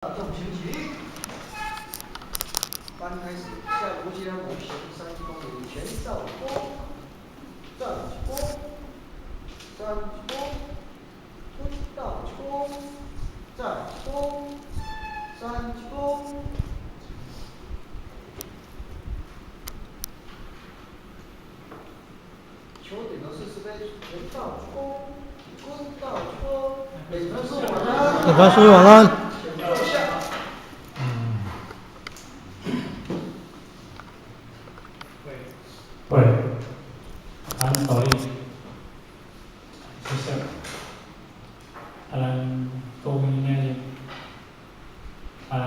大眾行起，班開始，下步階五行三公里，前倒一步，再一步，三一步，滾倒一步，再一步，三一步。球點的是這邊，前倒一步，滾倒一步，美團叔晚安。美團叔晚安。請坐下。喂，咱助理，謝謝。啊，咱各位領袖，啊，咱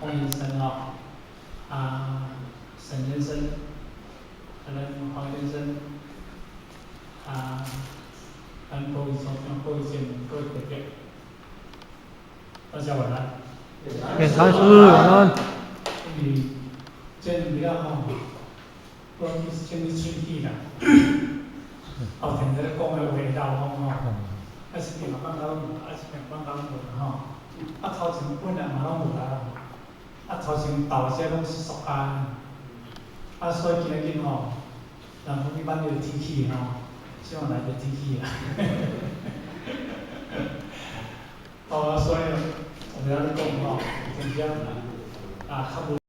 王醫生吼，啊，沈先生，啊，咱黃先生，啊，咱各位所長、各位姐妹、各位代表，大家晚安。美團叔晚安。因為這兩日吼，我去整去喙齒啦，後天咧講的話流風吼，啊是邊嘛講到攏無，啊是邊講到攏無吼，啊頭前本來嘛攏無啦，啊頭前豆這攏是塑膠的，啊所以今仔日吼，人講去挽這個天氣吼，希望來個天氣啊，哦，所以我們咧講吼，真正啊較無。